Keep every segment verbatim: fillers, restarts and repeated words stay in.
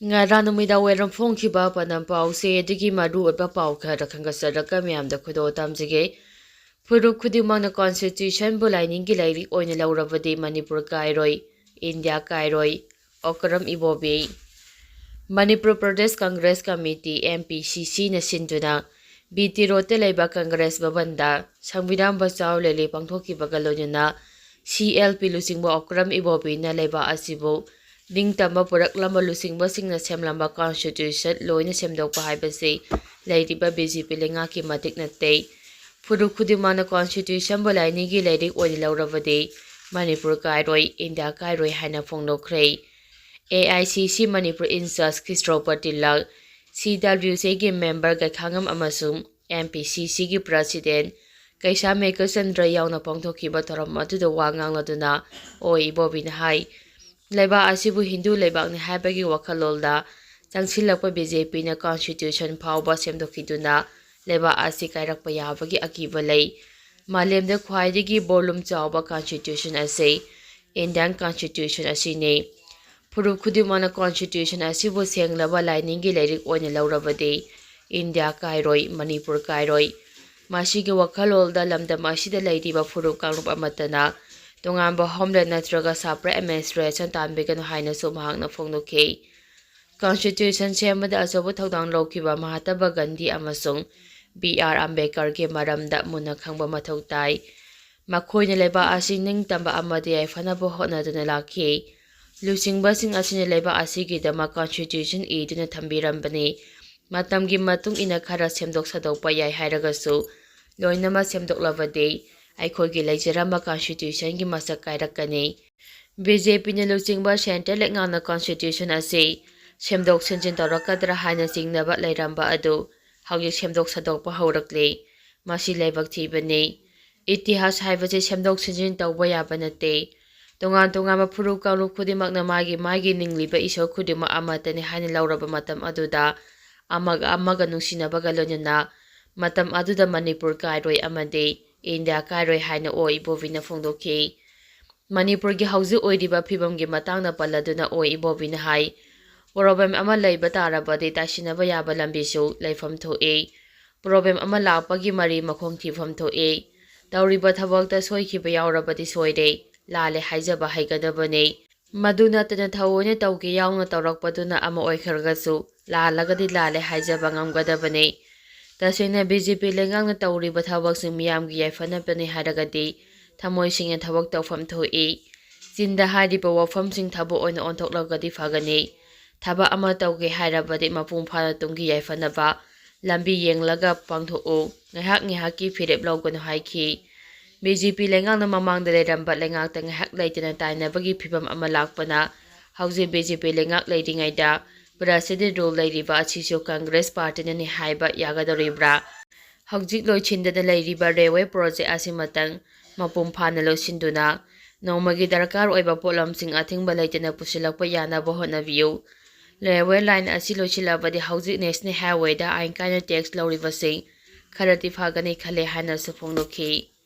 ꯉꯔꯥꯡ ꯅꯨꯃꯤꯗꯥꯡ ꯋꯥꯏꯔꯝ ꯐꯣꯡꯈꯤꯕ ꯄꯥꯎꯅꯝ ꯄꯥꯎꯁꯦ ꯑꯗꯨꯒꯤ ꯃꯔꯨ ꯑꯣꯏꯕ ꯄꯥꯎ ꯈꯔ ꯈꯟꯒꯠꯆꯔꯒ ꯃꯌꯥꯝꯗ ꯈꯨꯗꯣꯜ ꯇꯝꯖꯒꯦ꯫ ꯐꯨꯔꯨꯞ ꯈꯨꯗꯤꯡꯃꯛꯅ Constitution ꯕꯨ ꯂꯥꯏꯅꯤꯡꯒꯤ ꯂꯥꯏꯔꯤꯛ ꯑꯣꯏꯅ ꯂꯧꯔꯕꯗꯤ ꯃꯅꯤꯄꯨꯔ ꯀꯥꯏꯔꯣꯏ, ꯏꯟꯗꯤꯌꯥ ꯀꯥꯏꯔꯣꯏ, Okram Ibobi. Manipur Pradesh Congress committee, M P C C ꯅ ꯁꯤꯟꯗꯨꯅ B T ꯔꯣꯗꯇ ꯂꯩꯕ ꯀꯪꯒ꯭ꯔꯦꯁ ꯚꯕꯟꯗ ꯁꯪꯕꯤꯙꯥꯟ ꯕꯆꯥꯎ ꯔꯦꯂꯤ ꯄꯥꯡꯊꯣꯛꯈꯤꯕꯒ ꯂꯣꯏꯅꯅ C L P ꯂꯨꯆꯤꯡꯕ ꯑꯣꯀ꯭ꯔꯝ ꯏꯕꯣꯕꯤꯅ ꯂꯩꯕꯥꯛ ꯑꯁꯤꯕꯨ ꯅꯤꯡꯇꯝꯕ ꯄꯨꯔꯛꯂꯝꯕ ꯂꯨꯆꯤꯡꯕꯁꯤꯡꯅ ꯁꯦꯝꯂꯝꯕ Constitution ꯂꯣꯏꯅ ꯁꯦꯝꯗꯣꯛꯄ ꯍꯥꯏꯕꯁꯤ ꯂꯩꯔꯤꯕ B J P ꯂꯩꯉꯥꯛꯀꯤ ꯃꯇꯤꯛ ꯅꯠꯇꯦ꯫ ꯐꯨꯔꯨꯞ ꯈꯨꯗꯤꯡꯃꯛꯅ Constitution ꯕꯨ ꯂꯥꯏꯅꯤꯡꯒꯤ ꯂꯥꯏꯔꯤꯛ ꯑꯣꯏꯅ ꯂꯧꯔꯕꯗꯤ ꯃꯅꯤꯄꯨꯔ ꯀꯥꯏꯔꯣꯏ, ꯏꯟꯗꯤꯌꯥ ꯀꯥꯏꯔꯣꯏ ꯍꯥꯏꯅ ꯐꯣꯡꯗꯣꯛꯈ꯭ꯔꯦ꯫ A I C C Manipur in-charge ꯈ꯭ꯔꯤꯁꯇꯣꯄꯇꯤ Lal, C W C ꯒꯤ member ꯒꯩꯈꯥꯉꯝ ꯑꯃꯁꯨꯡ M P C C ꯒꯤ president ꯀꯩꯁꯥꯝ ꯃꯦꯘꯆꯟꯗ꯭ꯔ ꯌꯥꯎꯅ ꯄꯥꯡꯊꯣꯛꯈꯤꯕ ꯊꯧꯔꯝ ꯑꯗꯨꯗ ꯋꯥ ꯉꯥꯡꯂꯗꯨꯅ ꯑꯣ ꯏꯕꯣꯕꯤꯅ ꯍꯥꯏ, ꯂꯩꯕꯥꯛ ꯑꯁꯤꯕꯨ ꯍꯤꯟꯗꯨ ꯂꯩꯕꯥꯛꯅꯤ ꯍꯥꯏꯕꯒꯤ ꯋꯥꯈꯜꯂꯣꯟꯗ ꯆꯪꯁꯤꯜꯂꯛꯄ B J P ꯅ Constitution ꯐꯥꯎꯕ ꯁꯦꯝꯗꯣꯛꯈꯤꯗꯨꯅ ꯂꯩꯕꯥꯛ ꯑꯁꯤ ꯀꯥꯏꯔꯛꯄ ꯌꯥꯕꯒꯤ ꯑꯀꯤꯕ ꯂꯩ꯫ ꯃꯥꯂꯦꯝꯗ ꯈ꯭ꯋꯥꯏꯗꯒꯤ volume ꯆꯥꯎꯕ Constitution ꯑꯁꯤ Indian Constitution ꯑꯁꯤꯅꯤ꯫ ꯐꯨꯔꯨꯞ ꯈꯨꯗꯤꯡꯃꯛꯅ Constitution ꯑꯁꯤꯕꯨ ꯁꯦꯡꯂꯕ ꯂꯥꯏꯅꯤꯡꯒꯤ ꯂꯥꯏꯔꯤꯛ ꯑꯣꯏꯅ ꯂꯧꯔꯕꯗꯤ ꯏꯟꯗꯤꯌꯥ ꯀꯥꯏꯔꯣꯏ, ꯃꯅꯤꯄꯨꯔ ꯀꯥꯏꯔꯣꯏ꯫ ꯃꯁꯤꯒꯤ ꯋꯥꯈꯜꯂꯣꯟꯗ ꯂꯝꯗꯝ ꯑꯁꯤꯗ ꯂꯩꯔꯤꯕ ꯐꯨꯔꯨꯞ ꯀꯥꯡꯂꯨꯞ ꯑꯃꯠꯇꯅ ꯇꯣꯉꯥꯟꯕ homeland ꯅꯠꯇ꯭ꯔꯒ separate administration ꯇꯥꯟꯕꯤꯒꯅꯨ ꯍꯥꯏꯅꯁꯨ ꯃꯍꯥꯛꯅ ꯐꯣꯡꯗꯣꯛꯈꯤ꯫ Constitution ꯁꯦꯝꯕꯗ ꯑꯆꯧꯕ ꯊꯧꯗꯥꯡ ꯂꯧꯈꯤꯕ ꯃꯍꯥꯇꯃꯥ ꯒꯥꯟꯙꯤ ꯑꯃꯁꯨꯡ B R ꯑꯝꯕꯦꯗꯀꯔꯒꯤ ꯃꯔꯝꯗ ꯃꯨꯟꯅ ꯈꯪꯕ ꯃꯊꯧ ꯇꯥꯏ꯫ ꯃꯈꯣꯏꯅ ꯂꯩꯕꯥꯛ ꯑꯁꯤ ꯅꯤꯡꯇꯝꯕ ꯑꯃꯗꯤ ꯌꯥꯏꯐꯅꯕ ꯍꯣꯠꯅꯗꯨꯅ ꯂꯥꯛꯈꯤ꯫ ꯂꯨꯆꯤꯡꯕꯁꯤꯡ ꯑꯁꯤꯅ ꯂꯩꯕꯥꯛ ꯑꯁꯤꯒꯤꯗꯃꯛ Constitution ꯏꯗꯨꯅ ꯊꯝꯕꯤꯔꯝꯕꯅꯤ꯫ ꯃꯇꯝꯒꯤ ꯃꯇꯨꯡ ꯏꯟꯅ ꯈꯔ ꯁꯦꯝꯗꯣꯛ ꯁꯥꯗꯣꯛꯄ ꯌꯥꯏ ꯍꯥꯏꯔꯒꯁꯨ, ꯂꯣꯏꯅꯃꯛ ꯁꯦꯝꯗꯣꯛꯂꯕꯗꯤ ꯑꯩꯈꯣꯏꯒꯤ ꯂꯩꯖꯔꯝꯕ Constitution ꯒꯤ ꯃꯁꯛ ꯀꯥꯏꯔꯛꯀꯅꯤ꯫ B J P ꯅ ꯂꯨꯆꯤꯡꯕ central ꯂꯩꯉꯥꯛꯅ Constitution ꯑꯁꯤ ꯁꯦꯝꯗꯣꯛ ꯁꯦꯝꯖꯤꯟ ꯇꯧꯔꯛꯀꯗ꯭ꯔꯥ ꯍꯥꯏꯅ ꯆꯤꯡꯅꯕ ꯂꯩꯔꯝꯕ ꯑꯗꯨ ꯍꯧꯖꯤꯛ ꯁꯦꯝꯗꯣꯛ ꯁꯥꯗꯣꯛꯄ ꯍꯧꯔꯛꯂꯤ꯫ ꯃꯁꯤ ꯂꯥꯏꯕꯛ ꯊꯤꯕꯅꯤ꯫ ꯏꯇꯤꯍꯥꯁ ꯍꯥꯏꯕꯁꯤ ꯁꯦꯝꯗꯣꯛ ꯁꯦꯝꯖꯤꯟ ꯇꯧꯕ ꯌꯥꯕ ꯅꯠꯇꯦ꯫ ꯇꯣꯉꯥꯟ ꯇꯣꯉꯥꯟꯕ ꯐꯨꯔꯨꯞ ꯀꯥꯡꯂꯨꯞ ꯈꯨꯗꯤꯡꯃꯛꯅ ꯃꯥꯒꯤ ꯃꯥꯒꯤ ꯅꯤꯡꯂꯤꯕ ꯏꯁꯣꯔ ꯈꯨꯗꯤꯡꯃꯛ ꯑꯃꯠꯇꯅꯤ ꯍꯥꯏꯅ ꯂꯧꯔꯕ ꯃꯇꯝ ꯑꯗꯨꯗ, ꯑꯃꯒ ꯑꯃꯒ ꯅꯨꯡꯁꯤꯅꯕꯒ ꯂꯣꯏꯅꯅ ꯃꯇꯝ ꯑꯗꯨꯗ ꯃꯅꯤꯄꯨꯔ ꯀꯥꯏꯔꯣꯏ ꯑꯃꯗꯤ ꯏꯟꯗꯤꯌꯥ ꯀꯥꯏꯔꯣꯏ ꯍꯥꯏꯅ ꯑꯣ ꯏꯕꯣꯕꯤꯅ ꯐꯣꯡꯗꯣꯛꯈꯤ꯫ ꯃꯅꯤꯄꯨꯔꯒꯤ ꯍꯧꯖꯤꯛ ꯑꯣꯏꯔꯤꯕ ꯐꯤꯕꯝꯒꯤ ꯃꯇꯥꯡꯗ ꯄꯜꯂꯗꯨꯅ ꯑꯣ ꯏꯕꯣꯕꯤꯅ ꯍꯥꯏ, ꯄ꯭ꯔꯣꯕ꯭ꯂꯦꯝ ꯑꯃ ꯂꯩꯕ ꯇꯥꯔꯕꯗꯤ ꯇꯥꯏꯁꯤꯟꯅꯕ ꯌꯥꯕ ꯂꯝꯕꯤꯁꯨ ꯂꯩꯐꯝ ꯊꯣꯛꯏ꯫ ꯄ꯭ꯔꯣꯕ꯭ꯂꯦꯝ ꯑꯃ ꯂꯥꯛꯄꯒꯤ ꯃꯔꯤ ꯃꯈꯣꯡ ꯊꯤꯐꯝ ꯊꯣꯛꯏ꯫ ꯇꯧꯔꯤꯕ ꯊꯕꯛꯇ ꯁꯣꯏꯈꯤꯕ ꯌꯥꯎꯔꯕꯗꯤ ꯁꯣꯏꯔꯦ, ꯂꯥꯜꯂꯦ ꯍꯥꯏꯖꯕ ꯍꯩꯒꯗꯕꯅꯤ꯫ ꯃꯗꯨ ꯅꯠꯇꯅ ꯊꯑꯣꯏꯅ ꯇꯧꯒꯦ ꯌꯥꯎꯅ ꯇꯧꯔꯛꯄꯗꯨꯅ ꯑꯃ ꯑꯣꯏꯈ꯭ꯔꯒꯁꯨ ꯂꯥꯜꯂꯒꯗꯤ ꯂꯥꯜꯂꯦ ꯍꯥꯏꯖꯕ ꯉꯝꯒꯗꯕꯅꯤ꯫ ꯇꯁꯦꯡꯅ ꯕꯤ ꯖꯦ ꯄꯤ ꯂꯩꯉꯥꯛꯅ ꯇꯧꯔꯤꯕ ꯊꯕꯛꯁꯤꯡ ꯃꯤꯌꯥꯝꯒꯤ ꯌꯥꯏꯐꯅꯕꯅꯤ ꯍꯥꯏꯔꯒꯗꯤ ꯊꯃꯣꯏ ꯁꯦꯡꯅ ꯊꯕꯛ ꯇꯧꯐꯝ ꯊꯣꯛꯏ꯫ ꯆꯤꯟꯗ ꯍꯥꯏꯔꯤꯕ ꯋꯥꯐꯝꯁꯤꯡ ꯊꯕꯛ ꯑꯣꯏꯅ ꯑꯣꯟꯊꯣꯛꯂꯒꯗꯤ ꯐꯒꯅꯤ꯫ ꯊꯕꯛ ꯑꯃ ꯇꯧꯒꯦ ꯍꯥꯏꯔꯕꯗꯤ ꯃꯄꯨꯡ ꯐꯥꯅ ꯇꯨꯡꯒꯤ ꯌꯥꯏꯐꯅꯕ ꯂꯝꯕꯤ ꯌꯦꯡꯂꯒ ꯄꯥꯡꯊꯣꯛꯎ꯫ ꯉꯥꯏꯍꯥꯛ ꯉꯥꯏꯍꯥꯛꯀꯤ ꯐꯤꯔꯦꯞ ꯂꯧꯒꯅꯨ ꯍꯥꯏꯈꯤ꯫ ꯕꯤ ꯖꯦ ꯄꯤ ꯂꯩꯉꯥꯛꯅ ꯃꯃꯥꯡꯗ ꯂꯩꯔꯝꯕ ꯂꯩꯉꯥꯛꯇ ꯉꯥꯏꯍꯥꯛ ꯂꯩꯇꯅ ꯇꯥꯏꯅꯕꯒꯤ ꯐꯤꯕꯝ ꯑꯃ ꯂꯥꯛꯄꯅ ꯍꯧꯖꯤꯛ ꯕꯤ ꯖꯦ ꯄꯤ ꯂꯩꯉꯥꯛ ꯂꯩꯔꯤꯉꯩꯗ ꯄ꯭ꯔꯦꯁꯤꯗꯦꯟ ꯔꯨꯜ ꯂꯩꯔꯤꯕ ꯑꯁꯤꯁꯨ ꯀꯪꯒ꯭ꯔꯦꯁ ꯄꯥꯔꯇꯤꯅꯅꯤ ꯍꯥꯏꯕ ꯌꯥꯒꯗꯧꯔꯤꯕ꯭ꯔꯥ? ꯍꯧꯖꯤꯛ ꯂꯣꯏꯁꯤꯟꯗꯅ ꯂꯩꯔꯤꯕ ꯔꯦꯜꯋꯦ ꯄ꯭ꯔꯣꯖꯦꯛ ꯑꯁꯤꯃꯇꯪ ꯃꯄꯨꯡ ꯐꯥꯅ ꯂꯣꯏꯁꯤꯟꯗꯨꯅ ꯅꯣꯡꯃꯒꯤ ꯗꯔꯀꯥꯔ ꯑꯣꯏꯕ ꯄꯣꯠꯂꯝꯁꯤꯡ ꯑꯊꯤꯡꯕ ꯂꯩꯇꯅ ꯄꯨꯁꯤꯜꯂꯛꯄ ꯌꯥꯅꯕ ꯍꯣꯠꯅꯕꯤꯌꯨ꯫ ꯔꯦꯜꯋꯦ ꯂꯥꯏꯟ ꯑꯁꯤ ꯂꯣꯏꯁꯤꯜꯂꯕꯗꯤ ꯍꯧꯖꯤꯛ ꯅꯦꯁꯅꯦꯜ ꯍꯥꯏꯋꯦꯗ ꯑꯥꯏꯟ ꯀꯥꯏꯅ ꯇꯦꯛꯁ ꯂꯧꯔꯤꯕꯁꯤꯡ ꯈꯔꯗꯤ ꯐꯒꯅꯤ ꯈꯜꯂꯦ ꯍꯥꯏꯅꯁꯨ ꯐꯣꯡꯗꯣꯛꯈꯤ꯫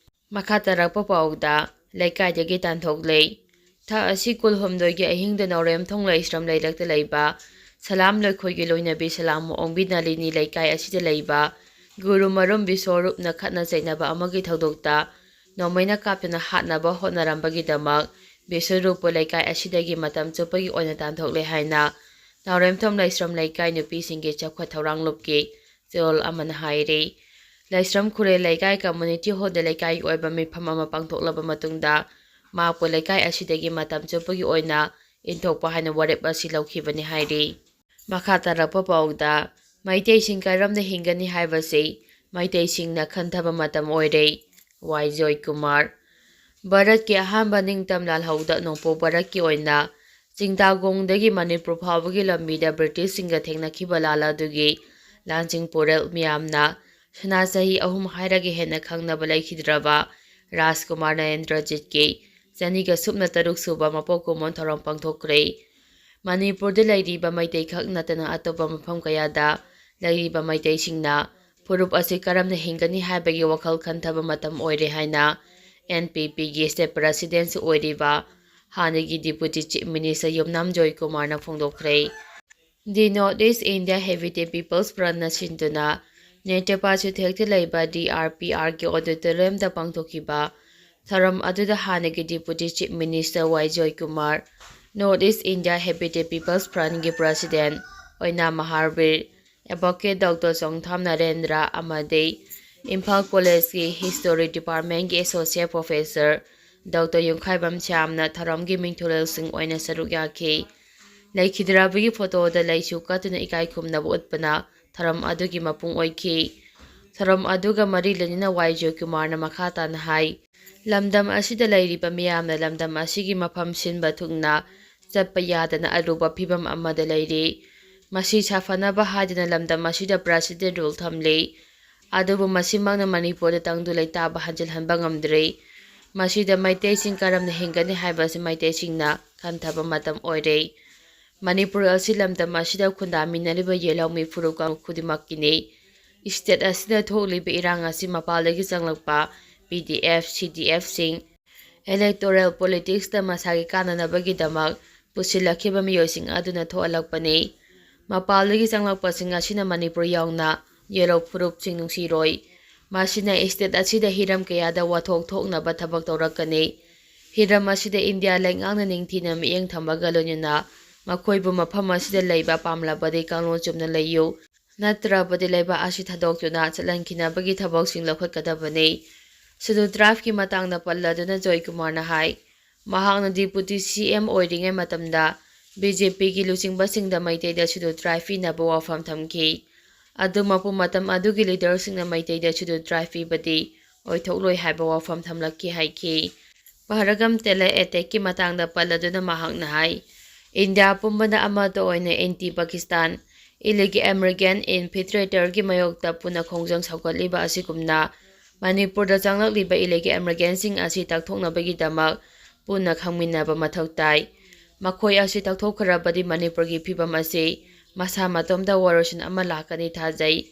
ꯃꯈꯥ ꯇꯥꯔꯛꯄ ꯄꯥꯎꯗ ꯂꯩꯀꯥꯏꯗꯒꯤ ꯇꯥꯟꯊꯣꯛꯂꯦ꯫ ꯊꯥ ꯑꯁꯤ ꯀꯨꯟꯍꯨꯝꯗꯣꯏꯒꯤ ꯑꯍꯤꯡꯗ ꯅꯥꯎꯔꯦꯝꯊꯣꯡ ꯂꯩꯁ꯭ꯔꯝ ꯂꯩꯔꯛꯇ ꯂꯩꯕ ꯁꯂꯥꯝ ꯂꯩꯈꯣꯏꯒꯤ ꯂꯣꯏꯅꯕꯤ ꯁꯂꯥꯝ ꯃꯑꯣꯡꯕꯤ ꯅꯥꯂꯤꯅꯤ ꯂꯩꯀꯥꯏ ꯑꯁꯤꯗ ꯂꯩꯕ ꯒꯨꯔꯨ ꯃꯔꯨꯝ ꯕꯤꯁ꯭ꯋꯔꯨꯞꯅ ꯈꯠꯅ ꯆꯩꯅꯕ ꯑꯃꯒꯤ ꯊꯧꯗꯣꯛꯇ ꯅꯣꯡꯃꯩꯅ ꯀꯥꯞꯇꯨꯅ ꯍꯥꯠꯅꯕ ꯍꯣꯠꯅꯔꯝꯕꯒꯤꯗꯃꯛ ꯕꯤꯁ꯭ꯋꯔꯨꯞꯄꯨ ꯂꯩꯀꯥꯏ ꯑꯁꯤꯗꯒꯤ ꯃꯇꯝ ꯆꯨꯞꯄꯒꯤ ꯑꯣꯏꯅ ꯇꯥꯟꯊꯣꯛꯂꯦ ꯍꯥꯏꯅ ꯅꯥꯎꯔꯦꯝꯊꯣꯡ ꯂꯩꯁ꯭ꯔꯝ ꯂꯩꯀꯥꯏ ꯅꯨꯄꯤꯁꯤꯡꯒꯤ ꯆꯥꯎꯈꯠ ꯊꯧꯔꯥꯡ ꯂꯨꯞꯀꯤ ꯆꯦꯔꯣꯜ ꯑꯃꯅ ꯍꯥꯏꯔꯤ꯫ ꯂꯩꯁ꯭ꯔꯝ ꯈꯨꯔꯦꯜ ꯂꯩꯀꯥꯏ ꯀꯝꯃ꯭ꯌꯨꯅꯤꯇꯤ ꯍꯣꯜꯗ ꯂꯩꯀꯥꯏꯒꯤ ꯑꯣꯏꯕ ꯃꯤꯐꯝ ꯑꯃ ꯄꯥꯡꯊꯣꯛꯂꯕ ꯃꯇꯨꯡꯗ ꯃꯍꯥꯛꯄꯨ ꯂꯩꯀꯥꯏ ꯑꯁꯤꯗꯒꯤ ꯃꯇꯝ ꯆꯨꯞꯄꯒꯤ ꯑꯣꯏꯅ ꯏꯟꯊꯣꯛꯄ ꯍꯥꯏꯅ ꯋꯥꯔꯦꯞ ꯑꯁꯤ ꯂꯧꯈꯤꯕꯅꯤ ꯍꯥꯏꯔꯤ꯫ ꯃꯈꯥ ꯇꯥꯔꯛꯄ ꯄꯥꯎꯗ ꯃꯩꯇꯩꯁꯤꯡ ꯀꯔꯝꯅ ꯍꯤꯡꯒꯅꯤ ꯍꯥꯏꯕꯁꯤ ꯃꯩꯇꯩꯁꯤꯡꯅ ꯈꯟꯊꯕ ꯃꯇꯝ ꯑꯣꯏꯔꯦ꯫ ꯋꯥꯏ ꯖꯣꯏꯀꯨꯃꯥꯔ꯫ ꯚꯥꯔꯠꯀꯤ ꯑꯍꯥꯟꯕ ꯅꯤꯡꯇꯝ ꯂꯥꯜꯍꯧꯗ ꯅꯣꯡꯄꯣꯛ ꯚꯥꯔꯠꯀꯤ ꯑꯣꯏꯅ ꯆꯤꯡꯗꯥꯒꯣꯡꯗꯒꯤ ꯃꯅꯤꯄꯨꯔ ꯐꯥꯎꯕꯒꯤ ꯂꯝꯕꯤꯗ ꯕ꯭ꯔꯤꯇꯤꯁꯁꯤꯡꯒ ꯊꯦꯡꯅꯈꯤꯕ ꯂꯥꯜ ꯑꯗꯨꯒꯤ ꯂꯥꯟꯆꯤꯡ ꯄꯨꯔꯦꯜ ꯃꯤꯌꯥꯝꯅ ꯁꯅꯥ ꯆꯍꯤ ꯑꯍꯨꯝ ꯍꯥꯏꯔꯒ ꯍꯦꯟꯅ ꯈꯪꯅꯕ ꯂꯩꯈꯤꯗ꯭ꯔꯕ ꯔꯥꯖꯀꯨꯃꯥꯔ ꯅꯔꯦꯟꯗ꯭ꯔꯖꯤꯠꯀꯤ ꯆꯅꯤꯒ ꯁꯨꯞꯅ ꯇꯔꯨꯛ ꯁꯨꯕ ꯃꯄꯣꯛ ꯀꯨꯝꯑꯣꯟ ꯊꯧꯔꯝ ꯄꯥꯡꯊꯣꯛꯈ꯭ꯔꯦ꯫ ꯃꯅꯤꯄꯨꯔꯗ ꯂꯩꯔꯤꯕ ꯃꯩꯇꯩ ꯈꯛ ꯅꯠꯇꯅ ꯑꯇꯣꯞꯄ ꯃꯐꯝ ꯀꯌꯥꯗ ꯂꯩꯔꯤꯕ ꯃꯩꯇꯩꯁꯤꯡꯅ ꯐꯨꯔꯨꯞ ꯑꯁꯤ ꯀꯔꯝꯅ ꯍꯤꯡꯒꯅꯤ ꯍꯥꯏꯕꯒꯤ ꯋꯥꯈꯜ ꯈꯟꯊꯕ ꯃꯇꯝ ꯑꯣꯏꯔꯦ ꯍꯥꯏꯅ ꯑꯦꯟ ꯄꯤ ꯄꯤꯒꯤ ꯁ꯭ꯇꯦꯠ ꯄ꯭ꯔꯦꯁꯤꯗꯦꯟꯠꯁꯨ ꯑꯣꯏꯔꯤꯕ ꯍꯥꯟꯅꯒꯤ ꯗꯤꯄꯨꯇꯤ ꯆꯤꯐ ꯃꯤꯅꯤꯁꯇꯔ ꯌꯨꯝꯅꯥꯝ ꯖꯣꯏꯀꯨꯃꯥꯔꯅ ꯐꯣꯡꯗꯣꯛꯈ꯭ꯔꯦ꯫ The North East India Habitat People's Frontꯅ ꯁꯤꯟꯗꯨꯅ ꯅꯦꯇ꯭ꯔꯄꯥ ꯆꯨꯊꯦꯛꯇ ꯂꯩꯕ D R P Rꯒꯤ auditoriumꯗ ꯄꯥꯡꯊꯣꯛꯈꯤꯕ ꯊꯧꯔꯝ ꯑꯗꯨꯗ ꯍꯥꯟꯅꯒꯤ Deputy Chief Minister Y Joykumar, North East India Habitat People's Frontꯒꯤ President ꯑꯣꯏꯅꯥꯝ ꯃꯍꯥꯕꯤꯔ, Advocate Doctor ꯆꯣꯡꯊꯥꯝ ꯅꯔꯦꯟꯗ꯭ꯔ ꯑꯃꯗꯤ Imphal Collegeꯀꯤ History Departmentꯀꯤ Associate Professor Doctor ꯌꯨꯝꯈꯥꯏꯕꯝ ꯁ꯭ꯌꯥꯝꯅ ꯊꯧꯔꯝꯒꯤ ꯃꯤꯡꯊꯣꯂꯦꯜꯁꯤꯡ ꯑꯣꯏꯅ ꯁꯔꯨꯛ ꯌꯥꯈꯤ꯫ ꯂꯩꯈꯤꯗ꯭ꯔꯕꯒꯤ ꯐꯣꯇꯣꯗ ꯂꯩꯁꯨ ꯀꯠꯇꯨꯅ ꯏꯀꯥꯏ ꯈꯨꯝꯅꯕ ꯎꯠꯄꯅ ꯊꯧꯔꯝ ꯑꯗꯨꯒꯤ ꯃꯄꯨꯡ ꯑꯣꯏꯈꯤ꯫ ꯊꯧꯔꯝ ꯑꯗꯨꯒ ꯃꯔꯤ ꯂꯩꯅꯅ ꯋꯥꯏ ꯖꯣꯏꯀꯨꯃꯥꯔꯅ ꯃꯈꯥ ꯇꯥꯅ ꯍꯥꯏ, ꯂꯝꯗꯝ ꯑꯁꯤꯗ ꯂꯩꯔꯤꯕ ꯃꯤꯌꯥꯝꯅ ꯂꯝꯗꯝ ꯑꯁꯤꯒꯤ ꯃꯐꯝ ꯁꯤꯟꯕ ꯊꯨꯡꯅ ꯆꯠꯄ ꯌꯥꯗꯅ ꯑꯔꯨꯕ ꯐꯤꯕꯝ ꯑꯃꯗ ꯂꯩꯔꯤ꯫ ꯃꯁꯤ ꯁꯥꯐꯅꯕ ꯍꯥꯏꯗꯨꯅ ꯂꯝꯗꯝ ꯑꯁꯤꯗ President Rule ꯊꯝꯂꯤ꯫ ꯑꯗꯨꯕꯨ ꯃꯁꯤꯃꯛꯅ ꯃꯅꯤꯄꯨꯔꯗ ꯇꯪꯗꯨ ꯂꯩꯇꯥꯕ ꯍꯟꯖꯤꯜꯍꯟꯕ ꯉꯝꯗ꯭ꯔꯤ꯫ ꯃꯁꯤꯗ ꯃꯩꯇꯩꯁꯤꯡ ꯀꯔꯝꯅ ꯍꯤꯡꯒꯅꯤ ꯍꯥꯏꯕꯁꯤ ꯃꯩꯇꯩꯁꯤꯡꯅ ꯈꯟꯊꯕ ꯃꯇꯝ ꯑꯣꯏꯔꯦ꯫ ꯃꯅꯤꯄꯨꯔ ꯑꯁꯤ ꯂꯝꯗꯝ ꯑꯁꯤꯗ ꯈꯨꯟꯗꯥꯃꯤꯟꯅꯔꯤꯕ ꯌꯦꯜꯍꯧꯃꯤ ꯐꯨꯔꯨꯞ ꯀꯥꯡꯂꯨꯞ ꯈꯨꯗꯤꯡꯃꯛꯀꯤꯅꯤ꯫ State ꯑꯁꯤꯗ ꯊꯣꯛꯂꯤꯕ ꯏꯔꯥꯡ ꯑꯁꯤ ꯃꯄꯥꯟꯗꯒꯤ ꯆꯪꯂꯛꯄ P D F, C D Fꯁꯤꯡ, electoral politicsꯇ ꯃꯁꯥꯒꯤ ꯀꯥꯟꯅꯅꯕꯒꯤꯗꯃꯛ ꯄꯨꯁꯤꯜꯂꯛꯈꯤꯕ ꯃꯤꯑꯣꯏꯁꯤꯡ ꯑꯗꯨꯅ ꯊꯣꯛꯍꯜꯂꯛꯄꯅꯤ꯫ ꯃꯄꯥꯟꯗꯒꯤ ꯆꯪꯂꯛꯄꯁꯤꯡ ꯑꯁꯤꯅ ꯃꯅꯤꯄꯨꯔ ꯌꯥꯎꯅ ꯌꯦꯜꯍꯧ ꯐꯨꯔꯨꯞꯁꯤꯡ ꯅꯨꯡꯁꯤꯔꯣꯏ꯫ ꯃꯁꯤꯅ state ꯑꯁꯤꯗ ꯍꯤꯔꯝ ꯀꯌꯥꯗ ꯋꯥꯊꯣꯛ ꯊꯣꯛꯅꯕ ꯊꯕꯛ ꯇꯧꯔꯛꯀꯅꯤ꯫ ꯍꯤꯔꯝ ꯑꯁꯤꯗ ꯏꯟꯗꯤꯌꯥ ꯂꯩꯉꯥꯛꯅ ꯅꯤꯡꯊꯤꯅ ꯃꯤꯠꯌꯦꯡ ꯊꯝꯕꯒ ꯂꯣꯏꯅꯅ ꯃꯈꯣꯏꯕꯨ ꯃꯐꯝ ꯑꯁꯤꯗ ꯂꯩꯕ ꯄꯥꯝꯂꯕꯗꯤ ꯀꯥꯡꯂꯣꯟ ꯆꯨꯝꯅ ꯂꯩꯌꯨ, ꯅꯠꯇ꯭ꯔꯕꯗꯤ ꯂꯩꯕꯥꯛ ꯑꯁꯤ ꯊꯥꯗꯣꯛꯇꯨꯅ ꯆꯠꯍꯟꯈꯤꯅꯕꯒꯤ ꯊꯕꯛꯁꯤꯡ ꯂꯧꯈꯠꯀꯗꯕꯅꯤ꯫ Scheduled Tribeꯀꯤ ꯃꯇꯥꯡꯗ ꯄꯜꯂꯗꯨꯅ ꯖꯣꯏꯀꯨꯃꯥꯔꯅ ꯍꯥꯏ, ꯃꯍꯥꯛꯅ Deputy C M ꯑꯣꯏꯔꯤꯉꯩ ꯃꯇꯝꯗ B J Pꯒꯤ ꯂꯨꯆꯤꯡꯕꯁꯤꯡꯗ ꯃꯩꯇꯩꯗ Scheduled Tribe ꯄꯤꯅꯕ ꯋꯥꯐꯝ ꯊꯝꯈꯤ꯫ ꯑꯗꯨꯃꯛꯄꯨ ꯃꯇꯝ ꯑꯗꯨꯒꯤ leaderꯁꯤꯡꯅ ꯃꯩꯇꯩꯗ Scheduled Tribe ꯄꯤꯕꯗꯤ ꯑꯣꯏꯊꯣꯛꯂꯣꯏ ꯍꯥꯏꯕ ꯋꯥꯐꯝ ꯊꯝꯂꯛꯈꯤ ꯍꯥꯏꯈꯤ꯫ ꯄꯍꯔꯒꯝ terror attackꯀꯤ ꯃꯇꯥꯡꯗ ꯄꯜꯂꯗꯨꯅ ꯃꯍꯥꯛꯅ ꯍꯥꯏ, ꯏꯟꯗꯤꯌꯥ ꯄꯨꯝꯕꯅ ꯑꯃꯠꯇ ꯑꯣꯏꯅ anti Pakistan, illegal immigrant infiltratorꯒꯤ ꯃꯥꯌꯣꯛꯇ ꯄꯨꯟꯅ ꯈꯣꯡꯖꯪ ꯁꯧꯒꯠꯂꯤꯕ ꯑꯁꯤꯒꯨꯝꯅ ꯃꯅꯤꯄꯨꯔꯗ ꯆꯪꯂꯛꯂꯤꯕ illegal immigrantꯁꯤꯡ ꯑꯁꯤ ꯇꯛꯊꯣꯛꯅꯕꯒꯤꯗꯃꯛ ꯄꯨꯟꯅ ꯈꯪꯃꯤꯟꯅꯕ ꯃꯊꯧ ꯇꯥꯏ꯫ ꯃꯈꯣꯏ ꯑꯁꯤ ꯇꯛꯊꯣꯛꯈ꯭ꯔꯕꯗꯤ ꯃꯅꯤꯄꯨꯔꯒꯤ ꯐꯤꯕꯝ ꯑꯁꯤ ꯃꯁꯥ ꯃꯇꯣꯝꯇ ꯋꯥꯔꯣꯏꯁꯤꯟ ꯑꯃ ꯂꯥꯛꯀꯅꯤ ꯊꯥꯖꯩ꯫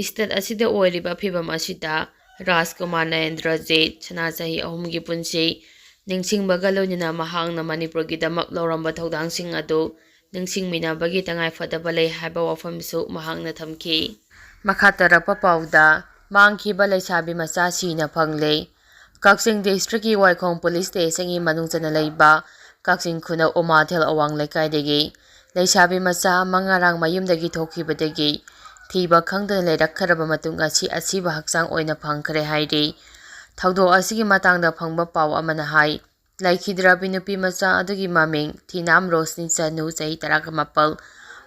State ꯑꯁꯤꯗ ꯑꯣꯏꯔꯤꯕ ꯐꯤꯕꯝ ꯑꯁꯤꯗ ꯔꯥꯖꯀꯨꯃꯥꯔ ꯅꯔꯦꯟꯗ꯭ꯔꯖꯤꯠ ꯁꯅꯥ ꯆꯍꯤ ꯑꯍꯨꯝꯒꯤ ꯄꯨꯟꯁꯤ ꯅꯤꯡꯁꯤꯡꯕꯒ ꯂꯣꯏꯅꯅ ꯃꯍꯥꯛꯅ ꯃꯅꯤꯄꯨꯔꯒꯤꯗꯃꯛ ꯂꯧꯔꯝꯕ ꯊꯧꯗꯥꯡꯁꯤꯡ ꯑꯗꯨ ꯅꯤꯡꯁꯤꯡꯃꯤꯟꯅꯕꯒꯤ ꯇꯉꯥꯏꯐꯗꯕ ꯂꯩ ꯍꯥꯏꯕ ꯋꯥꯐꯝꯁꯨ ꯃꯍꯥꯛꯅ ꯊꯝꯈꯤ꯫ ꯃꯈꯥ ꯇꯥꯔꯛꯄ ꯄꯥꯎꯗ, ꯃꯥꯡꯈꯤꯕ ꯂꯩꯁꯥꯕꯤ ꯃꯆꯥ ꯁꯤꯅ ꯐꯪꯂꯦ꯫ ꯀꯛꯆꯤꯡ ꯗꯤꯁꯇ꯭ꯔꯤꯛꯀꯤ ꯋꯥꯏꯈꯣꯡ ꯄꯨꯂꯤꯁ ꯁ꯭ꯇꯦꯁꯟꯒꯤ ꯃꯅꯨꯡ ꯆꯟꯅ ꯂꯩꯕ ꯀꯛꯆꯤꯡ ꯈꯨꯅꯧ ꯎꯃꯥꯊꯦꯜ ꯑꯋꯥꯡ ꯂꯩꯀꯥꯏꯗꯒꯤ ꯂꯩꯁꯥꯕꯤ ꯃꯆꯥ ꯑꯃ ꯉꯔꯥꯡ ꯃꯌꯨꯝꯗꯒꯤ ꯊꯣꯛꯈꯤꯕꯗꯒꯤ ꯊꯤꯕ ꯈꯪꯗꯅ ꯂꯩꯔꯛꯈ꯭ꯔꯕ ꯃꯇꯨꯡ ꯉꯁꯤ ꯑꯁꯤꯕ ꯍꯛꯆꯥꯡ ꯑꯣꯏꯅ ꯐꯪꯈ꯭ꯔꯦ ꯍꯥꯏꯔꯤ꯫ ꯊꯧꯗꯣꯛ ꯑꯁꯤꯒꯤ ꯃꯇꯥꯡꯗ ꯐꯪꯕ ꯄꯥꯎ ꯑꯃꯅ ꯍꯥꯏ, ꯂꯩꯈꯤꯗ꯭ꯔꯕꯤ ꯅꯨꯄꯤ ꯃꯆꯥ ꯑꯗꯨꯒꯤ ꯃꯃꯤꯡ ꯊꯤꯅꯥꯝ ꯔꯣꯁꯅꯤ ꯆꯅꯨ, ꯆꯍꯤ ꯇꯔꯥꯃꯥꯄꯜ,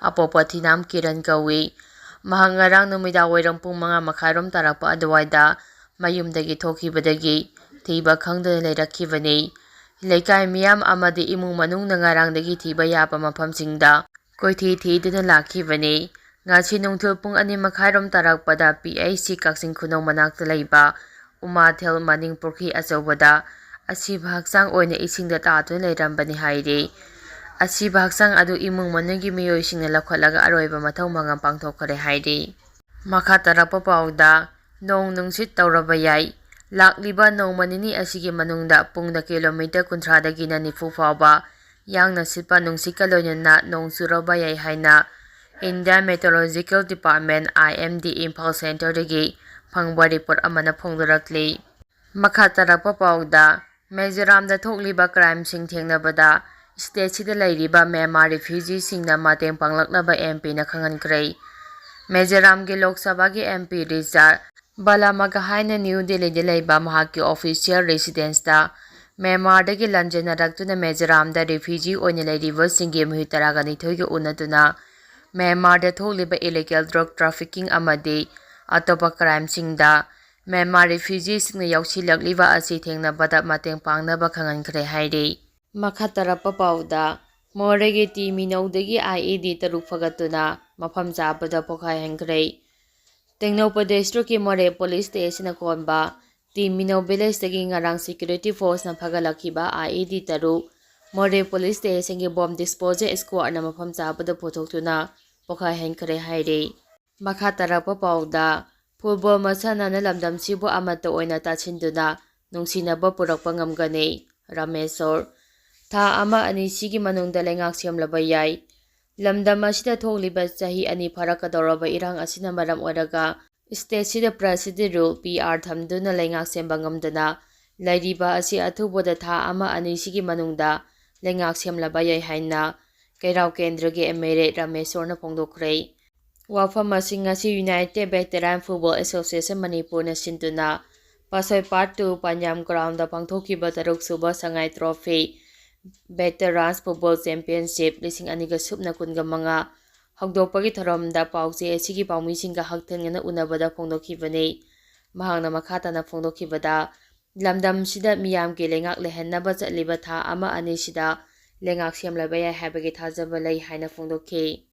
ꯑꯄꯣꯛꯄ ꯊꯤꯅꯥꯝ ꯀꯤꯔꯟ ꯀꯧꯏ꯫ ꯃꯍꯥꯛ ꯉꯔꯥꯡ ꯅꯨꯃꯤꯗꯥꯡ ꯋꯥꯏꯔꯝ ꯄꯨꯡ ꯃꯉꯥ ꯃꯈꯥꯏꯔꯣꯝ ꯇꯥꯔꯛꯄ ꯑꯗꯨꯋꯥꯏꯗ ꯃꯌꯨꯝꯗꯒꯤ ꯊꯣꯛꯈꯤꯕꯗꯒꯤ ꯊꯤꯕ ꯈꯪꯗꯅ ꯂꯩꯔꯛꯈꯤꯕꯅꯤ꯫ ꯂꯩꯀꯥꯏ ꯃꯤꯌꯥꯝ ꯑꯃꯗꯤ ꯏꯃꯨꯡ ꯃꯅꯨꯡꯅ ꯉꯔꯥꯡꯗꯒꯤ ꯊꯤꯕ ꯌꯥꯕ ꯃꯐꯝꯁꯤꯡꯗ ꯀꯣꯏꯊꯤ ꯊꯤꯗꯨꯅ ꯂꯥꯛꯈꯤꯕꯅꯤ꯫ ꯉꯁꯤ ꯅꯨꯡꯊꯤꯜ ꯄꯨꯡ ꯑꯅꯤ ꯃꯈꯥꯏꯔꯣꯝ ꯇꯥꯔꯛꯄꯗ ꯄꯤ ꯑꯩꯆ ꯁꯤ ꯀꯛꯆꯤꯡ ꯈꯨꯅꯧ ꯃꯅꯥꯛꯇ ꯂꯩꯕ ꯎꯃꯥꯊꯦꯜ ꯃꯅꯤꯡ ꯄꯨꯈ꯭ꯔꯤ ꯑꯆꯧꯕꯗ ꯑꯁꯤꯕ ꯍꯛꯆꯥꯡ ꯑꯣꯏꯅ ꯏꯁꯤꯡꯗ ꯇꯥꯗꯨꯅ ꯂꯩꯔꯝꯕꯅꯤ ꯍꯥꯏꯔꯤ꯫ ꯑꯁꯤꯕ ꯍꯛꯆꯥꯡ ꯑꯗꯨ ꯏꯃꯨꯡ ꯃꯅꯨꯡꯒꯤ ꯃꯤꯑꯣꯏꯁꯤꯡꯅ ꯂꯧꯈꯠꯂꯒ ꯑꯔꯣꯏꯕ ꯃꯊꯧ ꯃꯉꯝ ꯄꯥꯡꯊꯣꯛꯈ꯭ꯔꯦ ꯍꯥꯏꯔꯤ꯫ ꯃꯈꯥ ꯇꯥꯔꯛꯄ ꯄꯥꯎꯗ, ꯅꯣꯡ ꯅꯨꯡꯁꯤꯠ ꯇꯧꯔꯕ ꯌꯥꯏ꯫ ꯂꯥꯛꯂꯤꯕ ꯅꯣꯡꯃ ꯅꯤꯅꯤ ꯑꯁꯤꯒꯤ ꯃꯅꯨꯡꯗ ꯄꯨꯡꯗ ꯀꯤꯂꯣꯃꯤꯇꯔ ꯀꯨꯟꯊ꯭ꯔꯥꯗꯒꯤꯅ ꯅꯤꯐꯨ ꯐꯥꯎꯕ ꯌꯥꯡꯅ ꯁꯤꯠꯄ ꯅꯨꯡꯁꯤꯠꯀ ꯂꯣꯏꯅꯅ ꯅꯣꯡ ꯆꯨꯔꯕ ꯌꯥꯏ ꯍꯥꯏꯅ Indian Meteorological Department, I M D, Imphal ꯁꯦꯟꯇꯔꯗꯒꯤ ꯐꯪꯕ ꯔꯤꯄꯣꯔꯠ ꯑꯃꯅ ꯐꯣꯡꯗꯣꯔꯛꯂꯤ꯫ ꯃꯈꯥ ꯇꯥꯔꯛꯄ ꯄꯥꯎꯗ, ꯃꯤꯖꯣꯔꯥꯝꯗ ꯊꯣꯛꯂꯤꯕ ꯀ꯭ꯔꯥꯏꯝꯁꯤꯡ ꯊꯦꯡꯅꯕꯗ ꯁ꯭ꯇꯦꯠꯁꯤꯗ ꯂꯩꯔꯤꯕ ꯃ꯭ꯌꯥꯟꯃꯥꯔ ꯔꯤꯐ꯭ꯌꯨꯖꯤꯁꯤꯡꯅ ꯃꯇꯦꯡ ꯄꯥꯡꯂꯛꯅꯕ ꯑꯦꯝ ꯄꯤꯅ ꯈꯪꯍꯟꯈ꯭ꯔꯦ꯫ ꯃꯤꯖꯣꯔꯥꯝꯒꯤ ꯂꯣꯛ ꯁꯚꯥꯒꯤ ꯑꯦꯝ ꯄꯤ ꯔꯤꯆꯥꯔꯗ ꯕꯂꯥꯃꯒ ꯍꯥꯏꯅ ꯅ꯭ꯌꯨ ꯗꯦꯜꯂꯤꯗ ꯂꯩꯕ ꯃꯍꯥꯛꯀꯤ ꯑꯣꯐꯤꯁꯤꯌꯦꯜ ꯔꯦꯁꯤꯗꯦꯟꯁꯇ ꯃ꯭ꯌꯥꯟꯃꯥꯔꯗꯒꯤ ꯂꯥꯟꯖꯦꯟꯅꯔꯛꯇꯨꯅ ꯃꯤꯖꯣꯔꯥꯝꯗ ꯔꯤꯐ꯭ꯌꯨꯖꯤ ꯑꯣꯏꯅ ꯂꯩꯔꯤꯕꯁꯤꯡꯒꯤ ꯃꯤꯑꯣꯏ ꯇꯔꯥꯒ ꯅꯤꯊꯣꯏꯒ ꯎꯅꯗꯨꯅ ꯃ꯭ꯌꯥꯟꯃꯥꯔꯗ ꯊꯣꯛꯂꯤꯕ ꯏꯂꯤꯒꯦꯜ ꯗ꯭ꯔꯒ ꯇ꯭ꯔꯥꯐꯤꯀꯤꯡ ꯑꯃꯗꯤ ꯑꯇꯣꯞꯄ ꯀ꯭ꯔꯥꯏꯝꯁꯤꯡꯗ ꯃ꯭ꯌꯥꯟꯃꯥꯔ ꯔꯤꯐ꯭ꯌꯨꯖꯤꯁꯤꯡꯅ ꯌꯥꯎꯁꯤꯜꯂꯛꯂꯤꯕ ꯑꯁꯤ ꯊꯦꯡꯅꯕꯗ ꯃꯇꯦꯡ ꯄꯥꯡꯅꯕ ꯈꯪꯍꯟꯈ꯭ꯔꯦ ꯍꯥꯏꯔꯤ꯫ ꯃꯈꯥ ꯇꯥꯔꯛꯄ ꯄꯥꯎꯗ, ꯃꯣꯔꯦꯒꯤ ꯇꯤ ꯃꯤꯅꯧꯗꯒꯤ ꯑꯥꯏ ꯏ ꯗꯤ ꯇꯔꯨꯛ ꯐꯒꯠꯇꯨꯅ ꯃꯐꯝ ꯆꯥꯕꯗ ꯄꯣꯈꯥꯏꯍꯟꯈ꯭ꯔꯦ꯫ ꯇꯦꯡꯅꯧꯄꯗ ꯗꯤꯁꯇ꯭ꯔꯤꯛꯀꯤ ꯃꯣꯔꯦ ꯄꯨꯂꯤꯁ ꯁ꯭ꯇꯦꯁꯟꯅ ꯀꯣꯟꯕ ꯇꯤ ꯃꯤꯅꯧ ꯚꯤꯂꯦꯖꯇꯒꯤ ꯉꯔꯥꯡ ꯁꯦꯀ꯭ꯌꯨꯔꯤꯇꯤ ꯐꯣꯔꯁꯅ ꯐꯒꯠꯂꯛꯈꯤꯕ ꯑꯥꯏ ꯏ ꯗꯤ ꯇꯔꯨꯛ ꯃꯣꯔꯦ ꯄꯨꯂꯤꯁ ꯁ꯭ꯇꯦꯁꯟꯒꯤ ꯕꯣꯝ ꯗꯤꯁꯄꯣꯖꯦꯜ ꯁ꯭ꯀ꯭ꯋꯥꯗꯅ ꯃꯐꯝ ꯆꯥꯕꯗ ꯄꯨꯊꯣꯛꯇꯨꯅ ꯄꯣꯈꯥꯏꯍꯟꯈ꯭ꯔꯦ ꯍꯥꯏꯔꯤ꯫ ꯃꯈꯥ ꯇꯥꯔꯛꯄ ꯄꯥꯎꯗ, ꯐꯨꯠꯕꯣꯜ ꯃꯁꯥꯟꯅꯅ ꯂꯝꯗꯝꯁꯤꯕꯨ ꯑꯃꯠꯇ ꯑꯣꯏꯅ ꯇꯥꯁꯤꯟꯗꯨꯅ ꯅꯨꯡꯁꯤꯅꯕ ꯄꯨꯔꯛꯄ ꯉꯝꯒꯅꯤ, ꯔꯥꯃꯦꯁꯣꯔ꯫ ꯊꯥ ꯑꯃ ꯑꯅꯤꯁꯤꯒꯤ ꯃꯅꯨꯡꯗ ꯂꯩꯉꯥꯛ ꯁꯦꯝꯂꯕ ꯌꯥꯏ꯫ ꯂꯝꯗꯝ ꯑꯁꯤꯗ ꯊꯣꯛꯂꯤꯕ ꯆꯍꯤ ꯑꯅꯤ ꯐꯥꯔꯛꯀꯗꯧꯔꯕ ꯏꯔꯥꯡ ꯑꯁꯤꯅ ꯃꯔꯝ ꯑꯣꯏꯔꯒ state ꯁꯤꯗ President Rule, P R, ꯊꯝꯗꯨꯅ ꯂꯩꯉꯥꯛ ꯁꯦꯝꯕ ꯉꯝꯗꯅ ꯂꯩꯔꯤꯕ ꯑꯁꯤ ꯑꯊꯨꯕꯗ ꯊꯥ ꯑꯃ ꯑꯅꯤꯁꯤꯒꯤ ꯃꯅꯨꯡꯗ ꯂꯩꯉꯥꯛ ꯁꯦꯝꯂꯕ ꯌꯥꯏ ꯍꯥꯏꯅ ꯀꯩꯔꯥꯎ ꯀꯦꯟꯗ꯭ꯔꯒꯤ MLA ꯔꯥꯃꯦꯁꯣꯔꯅ ꯐꯣꯡꯗꯣꯛꯈ꯭ꯔꯦ꯫ ꯋꯥꯐꯝ ꯑꯁꯤ ꯉꯁꯤ United Veteran Football Association ꯃꯅꯤꯄꯨꯔꯅ ꯁꯤꯟꯗꯨꯅ ꯄꯥꯁꯣꯏ Part two ꯄꯥꯟꯌꯥꯝ ground ꯗ ꯄꯥꯡꯊꯣꯛꯈꯤꯕ ꯇꯔꯨꯛ ꯁꯨꯕ ꯁꯉꯥꯏ Trophy Veterans Football Championship ꯂꯤꯁꯤꯡ ꯑꯅꯤꯒ ꯁꯨꯞꯅ ꯀꯨꯟꯒ ꯃꯉꯥ ꯍꯧꯗꯣꯛꯄꯒꯤ ꯊꯧꯔꯝꯗ ꯄꯥꯎꯆꯦ ꯑꯁꯤꯒꯤ ꯄꯥꯎꯃꯤꯁꯤꯡꯒ ꯍꯛꯊꯦꯡꯅꯅ ꯎꯅꯕꯗ ꯐꯣꯡꯗꯣꯛꯈꯤꯕꯅꯤ꯫ ꯃꯍꯥꯛꯅ ꯃꯈꯥ ꯇꯥꯅ ꯐꯣꯡꯗꯣꯛꯈꯤꯕꯗ, ꯂꯝꯗꯝꯁꯤꯗ ꯃꯤꯌꯥꯝꯒꯤ ꯂꯩꯉꯥꯛ ꯂꯩꯍꯟꯅꯕ ꯆꯠꯂꯤꯕ ꯊꯥ ꯑꯃ ꯑꯅꯤꯁꯤꯗ ꯂꯩꯉꯥꯛ ꯁꯦꯝꯂꯕ ꯌꯥꯏ ꯍꯥꯏꯕꯒꯤ ꯊꯥꯖꯕ ꯂꯩ ꯍꯥꯏꯅ ꯐꯣꯡꯗꯣꯛꯈꯤ꯫